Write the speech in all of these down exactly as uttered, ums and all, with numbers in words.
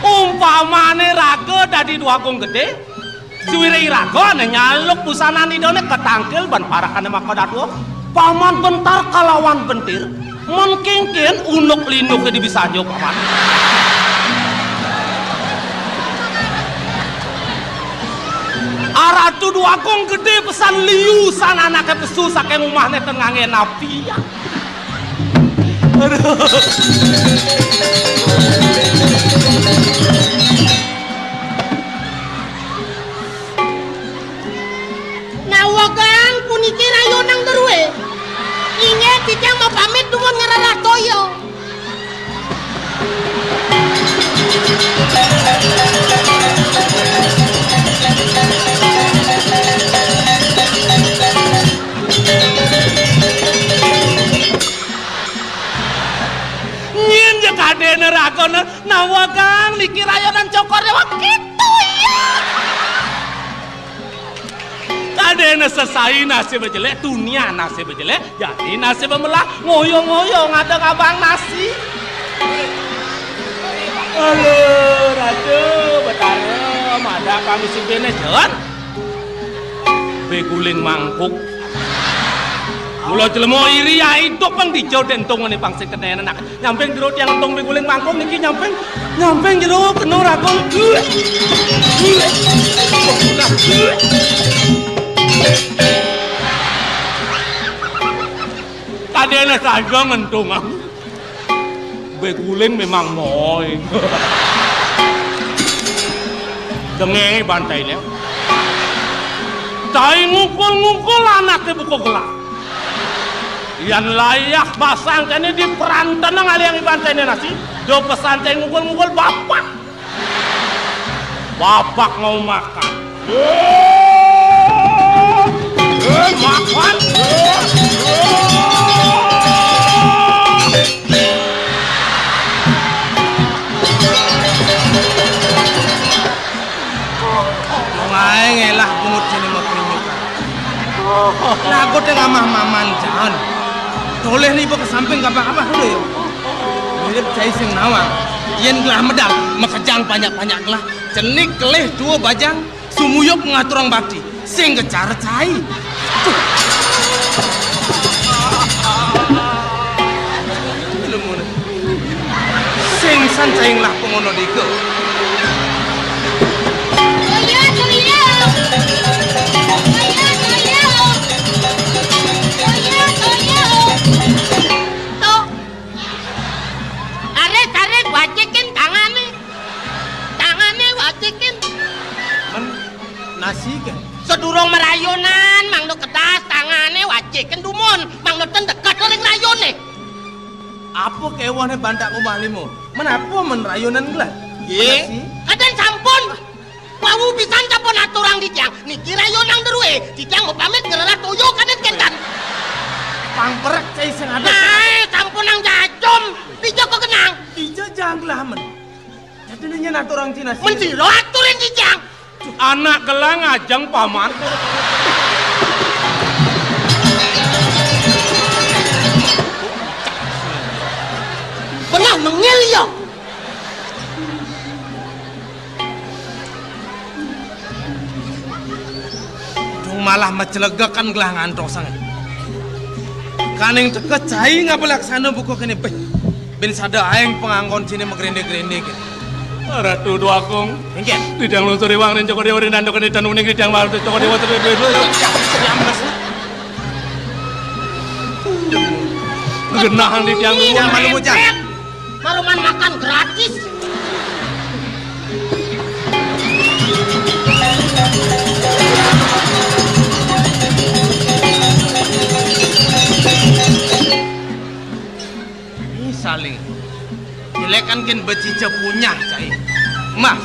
Umpamane raga dadi Dwagung Gedhe, suwire iraga nyaluk busana nidane ketangkil ban parekane maka dadua, paman bentar kalawan bentir, men kengken unuk-linuke dibisanja, paman. Aratu Dwagung Gedhe pesan liu san anake pesu saking umahne ten ngangge napi. Aduh. Nawegang puniki rayonang derue. Inggih titiang mapamit dumun ngrereh toya. Nyen ja kadene ragane nawegang niki rayonan Cokor Dewa kitu ya. Kadene sesai nasib jelek, tunian nasib jelek, jani nasib melah, ngoyo-ngoyo ngadeg abang nasi. Halo, Ratu Betara, madak kami sing kene, Jon. Beguling mangkuk. Mula jelema iri ya idup pang dijau dentong ngene pang sing kenene nak. Nyamping jero tiang entong beguling mangkuk niki nyamping, nyamping jero kena rakon. Kadene saja ngentung aku. Beguling memang moy. Dengenge bantaine. Tai ngukul-ngukul anake buka gelah. Yan layah basang kene di perantene ngalih iban tene nasi, do pesan tai ngukul-ngukul bapak. Bapak mau makan. Eh, makan. Wong ae ngelah pungut sini mekrinyuk. Lagu teh ngamah maman jan. Toleh ni ke samping kapah-kapah dulu ya. Mirip cai sing nawang. Yen gelah medal, makejang banyak-banyak gelah. Cenik kelih dua bajang, sumuyup ngaturang bakti. Sing kecara cai. Tuh. Ilmu ni. Sing san cai ngelah pengono dika. Toya, toya. Toya, toya. Tok. Arek, arek, wacikin tangane. Tangane wacikin. Men nasi ke? Sedurung merayonan, mangda kedas tangane wacikin dumun, mangda ten deket ring rayone. Apa kewone bantak umah limo? Men apa men rayonan gelah? Ye. Nasi? Kadang sampun. Wau pisan sampun aturang titiang. Niki rayonang derue, titiang mapamit ngrereh toya kanen kendan. Pang perek cai sing ada. Nah, sampun nang jajum. Dija kok kenang. Dija janglah men. Jadi nanya aturang Cina sih. Men sira aturin titiang. Anak gelang ajeng paman. Bengah mengil ya. Dung malah macelegekan gelah ngantos sanget. Kaning teka cai ngapa laksana buka kene beh. Bin sada aeng penganggon sini megrende-grende kene. Ratu Dwagung. Inggih. Didang lungsur iwang ring Cokor Dewa ring dandok kene dan uning didang malu Cokor Dewa terus. Genah didang. Iya, malu bocah. Maruman makan gratis. Ini saling. Jelekan ken becica punya cai. Mas.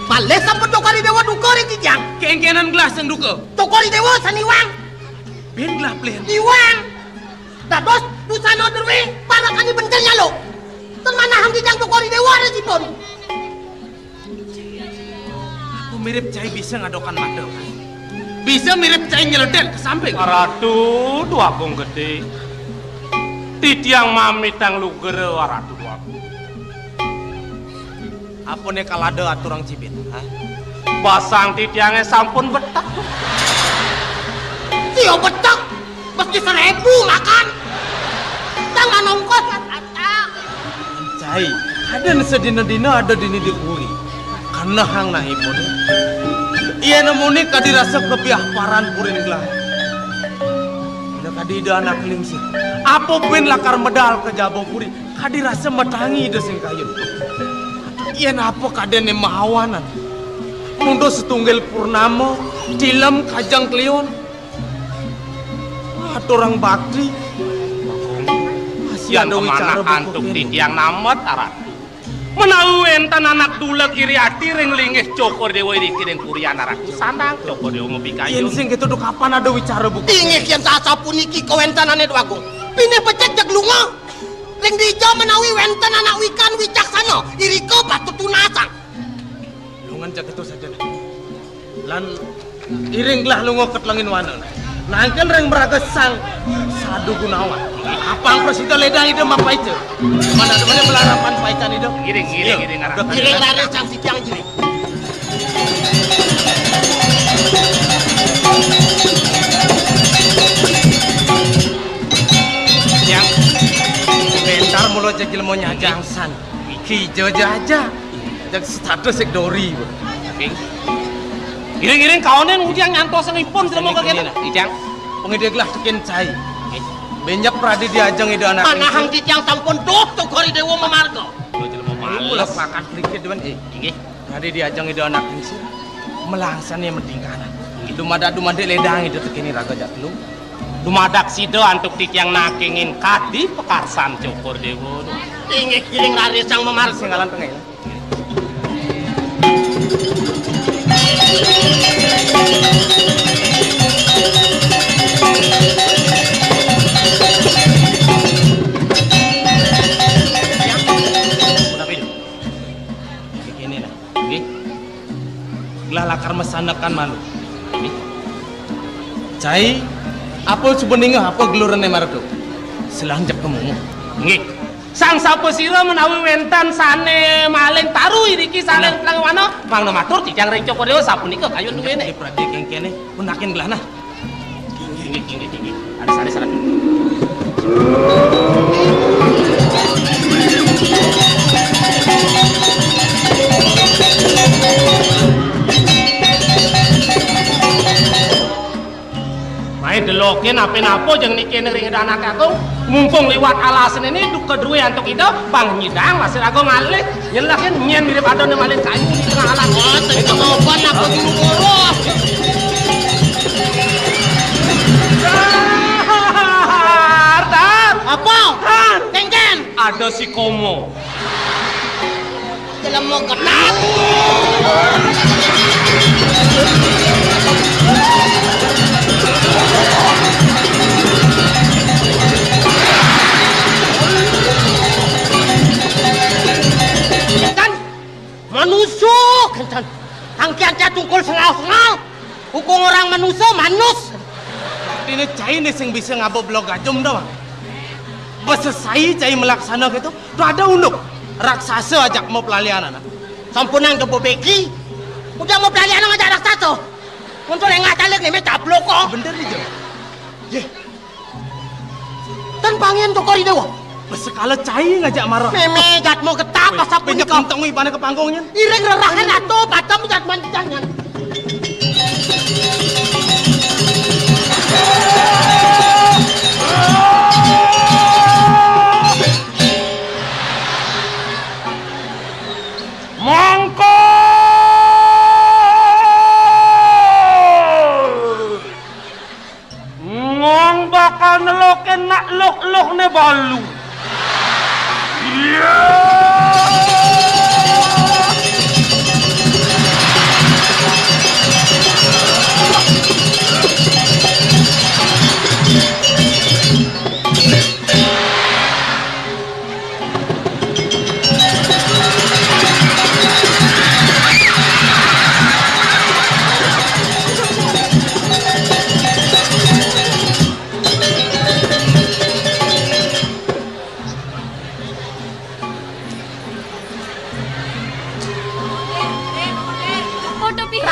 Palih sampun Cokor Dewa duka ring titiang. Kengkenan gelah sing duka. Cokor Dewa saniwang. Bin gelah pelih. Iwang. Dados busana derwing parakane bentel nyaluk. Ten manahang titiang Cokor Dewa resipun. Mirip cai bisa ngadokan mata. Bisa mirip cai nyeledek ke samping. Ratu Dwagung Gedé. Titiang mamitang lugra, Ratu Dwagung. Apa né kalada aturang cibit, ha? Basang titiangé sampun betek. Sia betek, meski seribu makan. Tang manongkos, Ratu. Cai, kadén sadina-dina ada dini di puri. Kanehang naipun. Yén muni kadi rasa kapiah paran purin gelah. Nah, kadi Ida Anak Lingsir. Apa buin lakar medal ka jaba puri? Kadi rasa matangi Ida sing kayun. Yén apa kadéné mawanan. Munda satunggal purnama, tilem kajeng kliwon. Aturang bakti. Masih yan ada wicara kamanah buku antuk kéné. Titiang namet, Ratu. Menawi wénten anak duleg iri ati ring linggih Cokor Déwa iriki ring puri Anak Ratu, sandang Cokor Déwa mapikayun. Yén sing kéto, duk kapan ada wicara buku? Inggih, yén sasapuniki kawéntenané, Dwagung. Pinih becik jeg lunga. Ring dija menawi wénten anak wikan wicaksana, irika patut tunasang. Lungan jeg kéto saja. Lan iring gelah lunga ka telenging wana. Nangkil ring maraga Sang Sadu Gunawan. Apang prasida ledang Ida mapaica. Mana ada mana malarapan paican Ida. Ngiring, ngiring, ngiring, ngarang. Ngiring raris Sang Sikiang ngiring. Yang bentar mula jejel mau nyajang san. Kija jaja. Jak status sik dori. Ngiring-ngiring kaonin ujang nyantos ipun sira mongko kéné. Ijang. Pengidih gelah tekin cai. Nggih. Benjak pradi diajeng Ida Anak. Manahang titiang sampun duh Cokor Déwa mamarga. Kula jelema males. Kula pakat mriki, Déwan, eh. Inggih. Pradi diajeng Ida Anak Lingsir. Melangsané medingkanan. Dumadak-dumadik ledang Ida tekini raga jak telu. Dumadak sida antuk titiang nakingin kadi pakarsan Cokor Déwa. Inggih, kiring raris sang mamarga. Sing alam tengah ya. Punapa itu? Kene nah. Nggih. Gelah lakar masanekan malu. Nggih. Cai, apa suba ningeh apa gelurane marga? Selanjep kemungguh. Nggih. Sang sapa sira menawi wenten sane maling taru iriki sane telengwana, mangda matur titiang ring Cokor Dewa sapunika kayun duwene. Prade kengkene, punakin gelah nah. Inggih, inggih, inggih. Ada sare salah. Mae deloke nape-nape jeng niki ring Ida Anak Agung, mumpung liwat alasane ini duka druwe antuk Ida, bang nyidang lasir agung ngalih, nyelakin nyen mirip ada ne maling kayu di tengah alas. Wah, tengah obat apa dulu boros? Dar, dar. Apa? Dar. Kengken. Ada si Komo. Jelema ketat. Kenten, manusa, kenten. Angkian tungkul sengal-sengal. Hukum orang manusa, manus. Dene cai ne sing bisa ngabuk belog gajum dah, Bang. Besesai cai melaksana gitu. Tuh ada unduk raksasa ajak mau pelalian anak. Sampunang kebobeki. Udah mau pelalian ngajak raksasa. Untuk lengah taleg nih, caplok kok. Bener nih, Jo. Ye. Ten pangen Cokor Dewa. Besekala cai ngajak marah. Meme jatmu getap. Weh, pasal punika. Penjek untung wi, pane ke panggungnya. Iring rerahan atau patam jat mancangan. Mangka ngong bakal nelokin nak luh-luhne balu. Iya.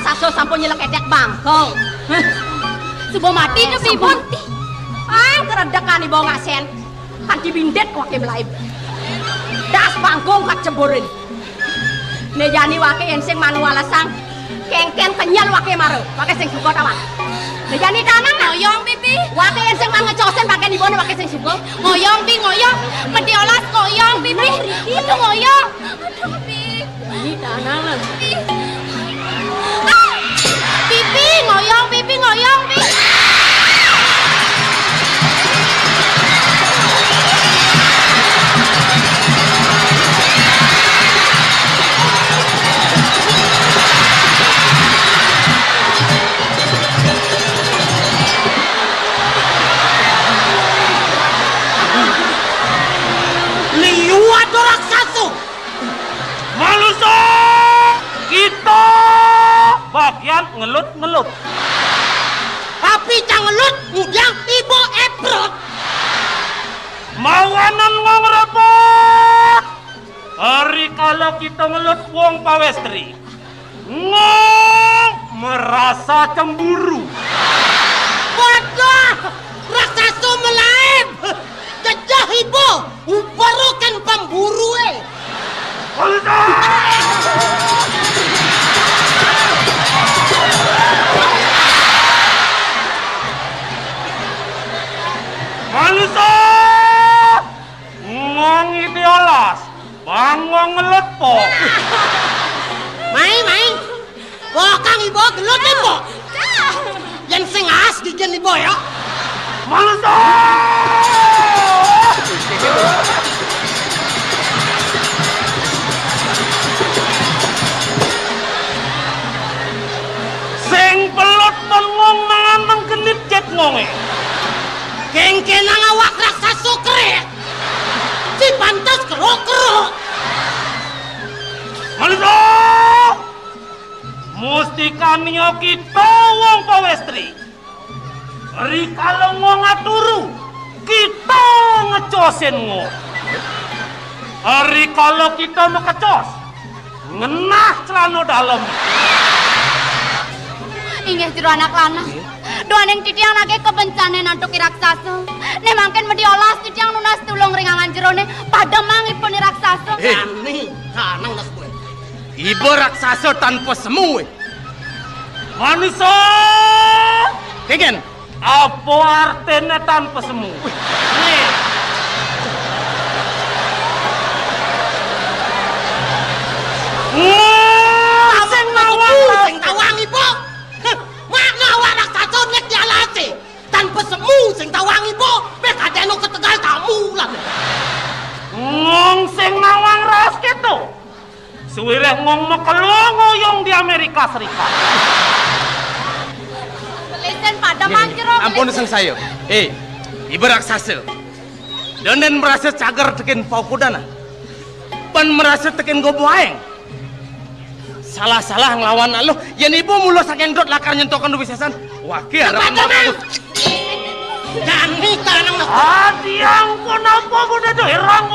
Raksasa sampun nyelek édék bangkong. Suba mati to, Ibu? Sampun mati. Ah, keredekan Ibu ngasén. Kanti bindit waké melaib. Das bangkong kat ceburin. Né jani waké yén sing manu alesang. Kéngkén kenyel waké mara. Waké sing suka tawang. Né jani tanang nah. Ngoyong, Bibi. Waké yén sing man ngecosin pakai Ibu né waké sing suka. Ngoyong, Bi, ngoyong. Medi olas ngoyong, Bibi. Aduh, ngoyong. Aduh, Bi. Ini tanang lah. Ah! Pipi ngoyong, pipi ngoyong, Pi. Liwat raksasa. Manusa, kita bagian ngelut-ngelut. Tapi cang ngelut, ngudang ibu eprot. Mawanan ngong repot. Hari kala kita ngelut wong pawestri. Ngong merasa cemburu. Waduh, raksasa melaib. Jejeh ibu, ubarukan pemburu, eh. Manusa! Ngong ideolas, bangong ngelut po. Mai, mai. Bokang ibu gelut ibu. Yen sing as gigin ibu ya. Manusa! Sing pelut men ngong mangan menggenit jet ngonge. Kengkenang awak raksasa kerek. Si pantes kerok-kerok. Manusa! Mustikane kita wong pawestri. Rikala ngong aturu, kita ngecosin ngong. Rikala kita makecos, ngenah celana dalem. Inggih jero anak lanang. Duaning titiang nagih kabencanen antuk i raksasa. Né mangkin medi olas titiang nunas tulung ring angan jerone, pademang ipun i raksasa. Eh. Jani, kanang das kowe. Iba raksasa tanpa semu, eh. Manusa! Kengken. Apa artine tanpa semu? Wih. Nih. Wah, sing nawang, sing tawang ibu. Heh, makna awak raksasa nek dialase. Tanpa semu sing tawang ibu, mek kadeno ketegal tamu lan. Ngong sing nawang raos keto. Suwireh ngong makelo ngoyong di Amerika Serikat. Lesen pada manjero. Ampun, sing saya. Eh, ibu raksasa. Denen merasa cager tekin paukudana. Pan merasa tekin gobo aeng. Salah-salah nglawan aluh, yen ibu mula saking dot lakar nyentokan wisesan. Wage arep. Jani tanang. Ati angkon apa kudu doh herang.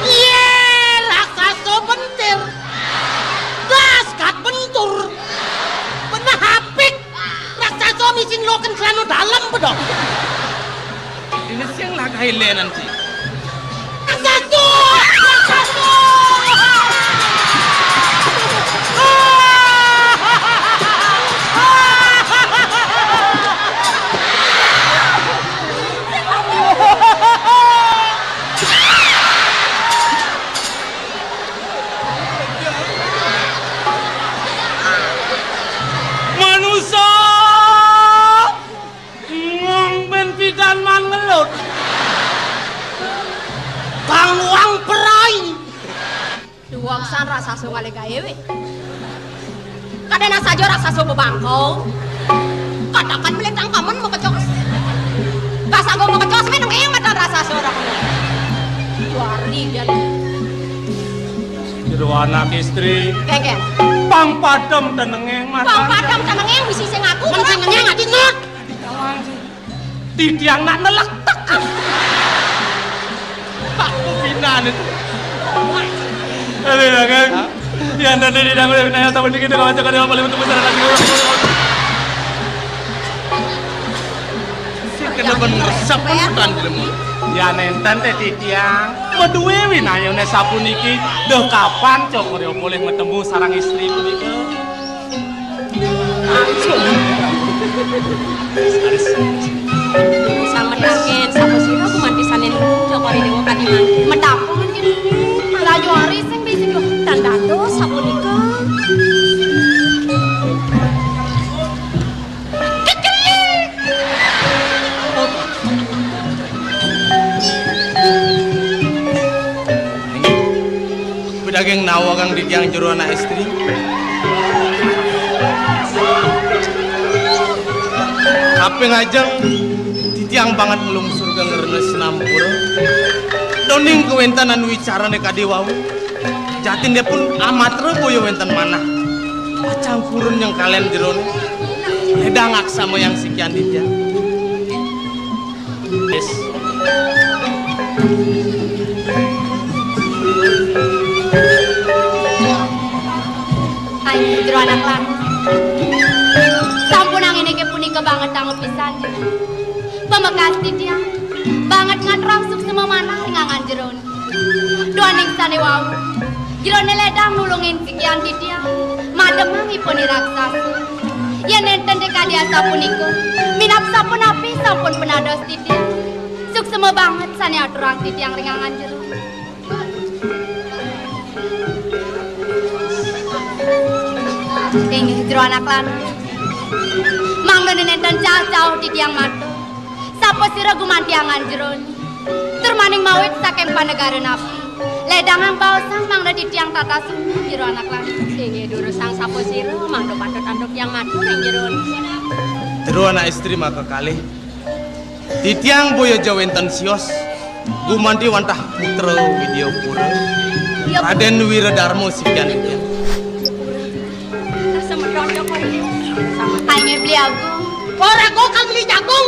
Iye, raksasa bentir. Das kat bentur. Benah apik. Raksasa misi ngeloken celana dalem, pedok. Dene sing lagahe lenan, Ci. Raksasa! Raksasa! Manusa! Ngong ben pidan man ngelut. Kang wang perai. Duwang san raksasa ngalih gawe. Kadena saja raksasa bebangko. Katakan melih tangkamen makecos. Kasanggo makecos men nang ing matan raksasa ora kena. Wari dia. Duh anak istri. Kéngkén. Pang padem tenengé, Mas. Pang padem tenengé, wisi sing aku. Men sing ngenyang ati, Nut. Titiang nak nelektek. Aku pinan itu. Aduh, ya kan? Hah? Ya, nanti di dalam wilayah tahun ini kita kawan cakap dengan paling betul besar lagi. Sing kena ben ngresep pun udan jelema. Ya nénten téh titiang. Madué winayuné sapuniki, duh kapan cokor polih matemu sareng istri punika. Samedangin, sapa sira gumanti sané cokor déwa kadiman. Metapung mungkin. Laju ari sing bisi lho. Tan dados sapunika. Pedaging nawa kang titiang jero anak istri. Kaping ajeng titiang banget nglungsur ka ngrena sinampura. Doning kawéntenan wicarané kadé wau. Jatinipun amatra boya wénten manah. Pacang purun nyengkalen jerone. Ledang aksamayang sikian titiang. Wis. Ayo, jero anak lanang. Sampun angin inggih punika banget dangu pisan. Pamekas titiang banget ngaturang suksema manah ring angan jerone. Duaning sane wau, jerone ledang nulungin sikian titiang mademang ipun i raksasa. Yen nenten te kadi asapunika, minab sapunapi sampun penados titiang. Suksema banget sane aturang titiang ring angan jero. Inggih, jero anak lanang. Mangda nenten cah-cah titiang matur. Sapa sira gumanti angan jerone? Tur maning mawit saking panegara napi? Ledangang baosang mangda titiang tatas sumih jero anak lanang. Inggih durusang sapa sira mangda patut antuk tiang matur ing jerone. Jero anak istri maka kalih. Titiang boya ja wenten sios gumanti wantah putra Widyapura. Iya. Raden Wiradarma sikian titiang. Semeton Joko ini. Ayo beli aku. Ora kok kan beli jagung